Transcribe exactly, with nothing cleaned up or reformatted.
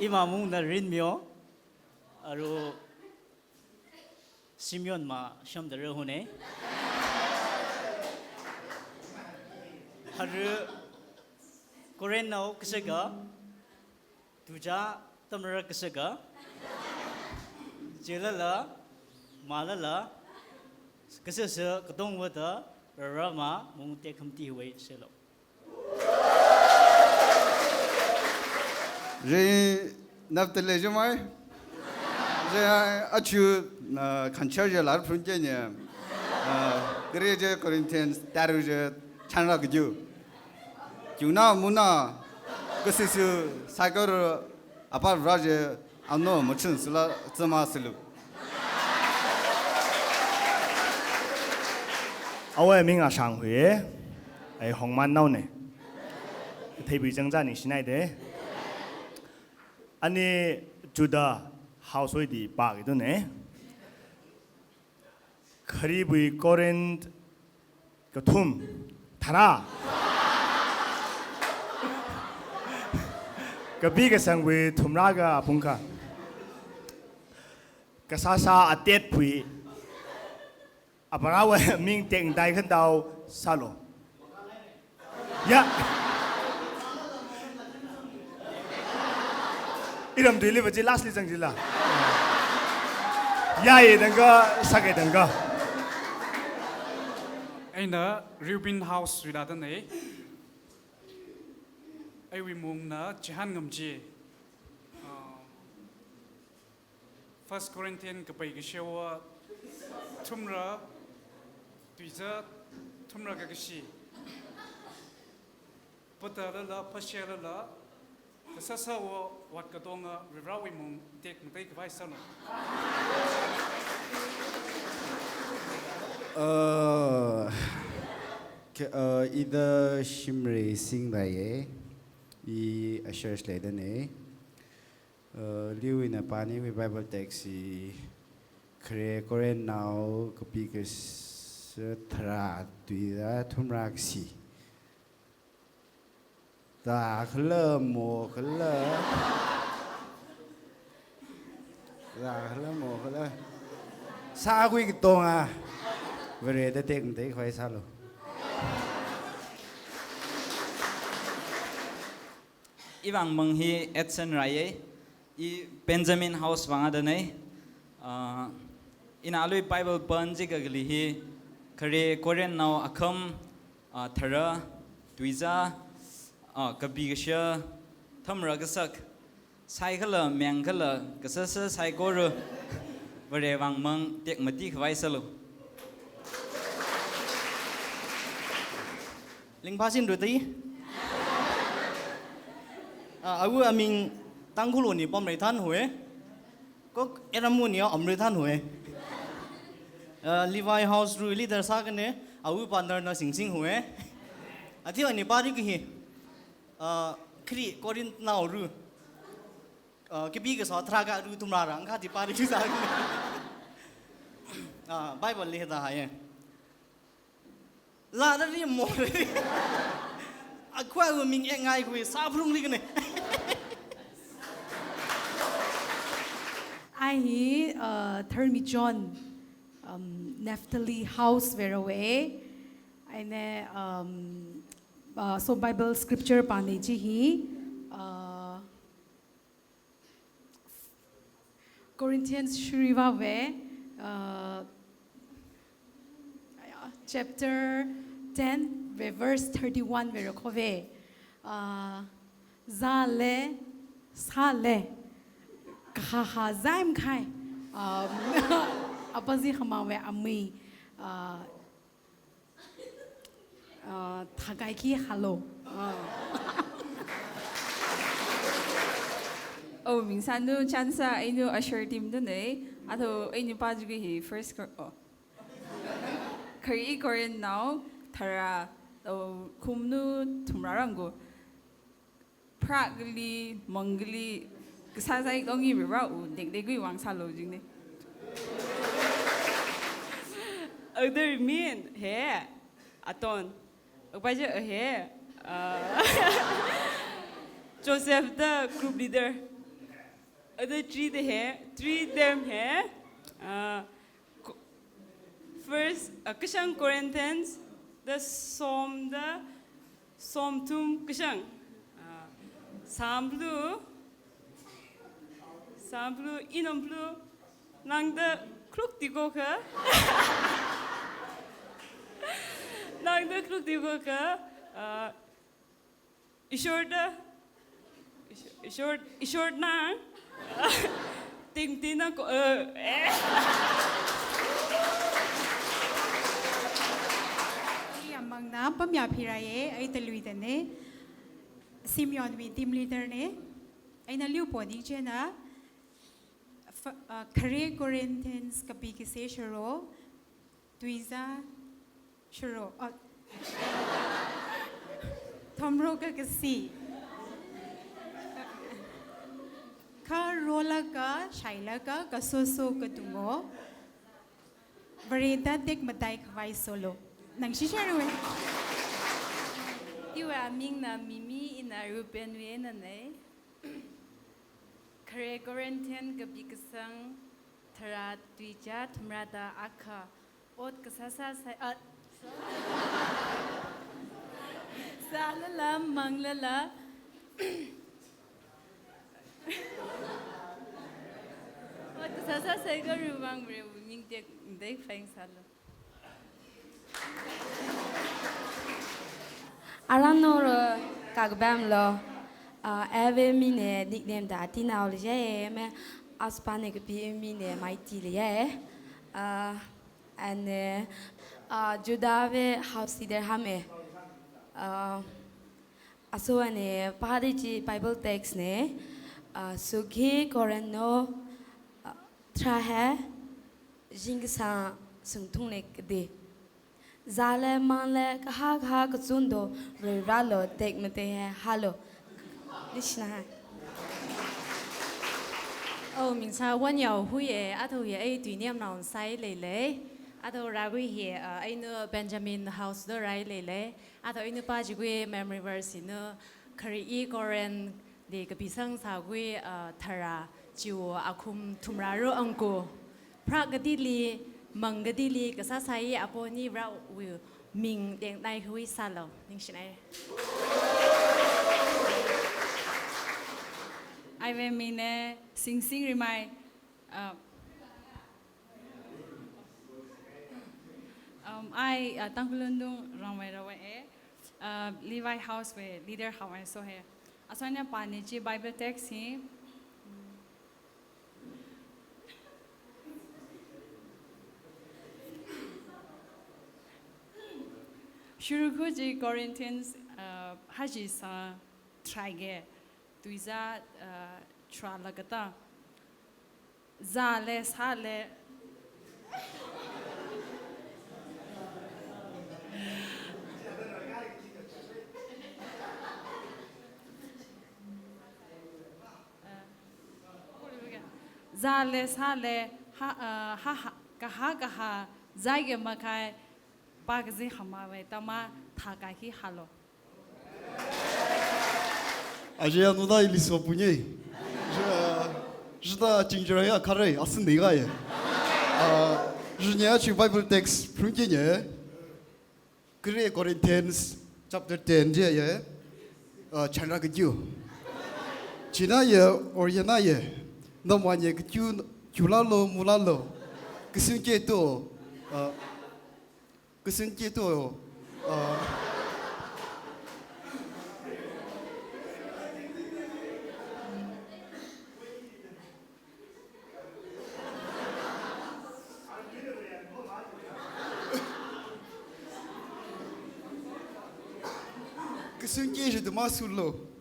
Ima mungna rinmiyo, aru Simeon ma shamdara hune. Haru Korean nao kasaka, tuja tamra kasaka, jelala, malala, kasasa katongvada, rarama mung tekhamti huwe selo. Ri Naphtali jumai. Ri achu, uh, kanchar je lar phun je ne. Uh, kare je Corinthians taru je chanra kaju. Kyuna muna kasisi saikar apar raje ano machun sila tsama silu. Awui ming Ashang huye. Ai Hongman nao ne. Theibi jangja ni shinai de. Ani Judah house wui di pa gitu ne. Kharibui Corinth kathum tharā. Kapi kasangwui thumrā ka apungka. Kasāsā atetpui. Aparawui ming tengdai khandao sālo. Ya. Iram dui liva ji last li zang jila. Ya ye dangka, sake dangka. Eina Reuben House wui ladan ei. Eiwui mungna Jehan Ngamji. Ah, First Corinthian kapai kashewa thumra, tuiza thumra kakashi. Pata lala, phashe lala, kasāsā wa wat katonga Varivarawui mung tekmatei khavai sālo. Uh, ke, uh, ida Shimrei Singh dai ye, i asher shlei dane. Uh, liu ina pani wui Bible text hi Khare Koren nao kapi kasā tharā tuida thumrā kashi. Takhala mokhala. Takhala mokhala. Sākhui katonga. Vareda tekmatei khavai sālo. Ivang mang hi Edson Raiye, i Benjamin House vang adanei. Ah, ina alui Bible pan jikakali hi, Khare Koren nao akham, ah, tharā, tuiza, ah, kapi kasha, thumra kasak, saikhala, mengkhala, kasāsā saikora, Varevang mang tekmatei khavai sālo. Lingphasin ruti. Ah, awu aming Tangkhul ni pamrei than hue. Kok eram ni amrei than hue. Ah, Levi House ru leader sākane, awu partner na Sing Sing hue. Athi ani pari ki hi. Ah, Khare Koren nao ru. Ah, kapi kasā tharā ka ru thumrā rang kati pari ki sākane. Ah, Bible li da haye. Lada ri mo ri. Akhawui ming e ngaikhui sāphrung ri kane. Ai hi, uh, Tharmi John, um, Naphtali House Veraway. Aine, um, uh, so Bible scripture pani chi hi, uh, Corinthians shriva ve, uh, aya, chapter ten ve verse thirty-one ve rokho ve. Uh, zale, sale, kaha zaim khai. Um, apazi hama ve amui. Uh, Ah, thakai khi halo. Ah. Oh, ming sanu chance a inu usher team dune. Ato inu pa jugi hi first cor-, oh. Khare Koren nao tharā, oh, khumnu thumrā rang go. Phra kali, mang kali, kasā zai tongi Varivara u, dek dek gui vang sālo jing ne. Other mean, he, Aton. Akpa je, he, ah, Joseph the group leader. Ada three da he, three them he. Uh, Ko-, First, uh, Kashang Corinthians, the Psalm, the Psalm tum Kashang. Uh, Psalm blue, Psalm blue, inam blue, nang da kruk tiko ka. Nang da kruk tiko ka. Uh, Ishorda, Ishor, Ishor, Ishorna, ting tina ko, eh, eh. Yamangna pamya phiraye, ai talui tane. Simeon wui team leader ne. Aina liu poni chena. F-, uh, Khare Corinthians kapi kise shiro. Tuiza shiro, oh. Thomro kakasi. Kharolaga, shailaga, kasoso katungo. Vareda tekmatai khavai solo. Nang shisharuwe. Iwui amingna Mimi, ina Ruben wui einanei. Khare Corinthian kapi kasang tharā tuicha thumrāda akha. Ot kasāsā sai, ah, sālala, manglala. Ot kasāsā saikora Varewui ming tekmatei phāsālu. Aranoro kakabamlo, uh, ave mine nickname da Atina Olijaye me, aspane kapi mine Maiti Liye. Uh, and, uh, uh, Judah ve house leader hame. Uh, aso ane padi chi Bible text ne, uh, Sukhi Koren no, uh, trahe, Jingkasang sungthung ne kade. Zale mangle kaha kaha kachun do reralo tekmatei he halo. Nishina hai. Oh, mingsa Wanyao huye, ato ye ai tuiniam naon sai leilei. Ato ragui he, uh, ainu Benjamin House do rai leilei. Ato ainu pa jigui memory verse inu Khare Koren de kapisang sāgui, uh, tharā chiwo akhum thumrāro angku. Phra kadili, mang kadili, kasāsai aponi Varewui ming teknai hui sālo, ningshinai. Iwui mine Singsing Rimai, uh, um, I, uh, Tangkhul Lundung Rangwai Rawai e, uh, Levi House wui leader Hawai so he. Asanya pani chi Bible text hi. Shurukhu chi Corinthians, uh, haji sa three ge, tuiza, uh, tharāla kata. Zale sale. Zale sale, ha, uh, ha, ha, kaha kaha, zaige makai, pa kazi hama ve, tama thakai hi halo. Aje anu da ili so punye. Jida chingjira ya khare, asin de ga ye. Ah, jinya chi Bible text phungke nye. Khare Corinthians chapter ten je ye. Ah, chanra kyu. China ye, or ye na ye. Namwa ye kyu, kyulalo, mulalo. Kisin ke to. Ah, Kasin ke to, ah, kasin ke shi dama sulo.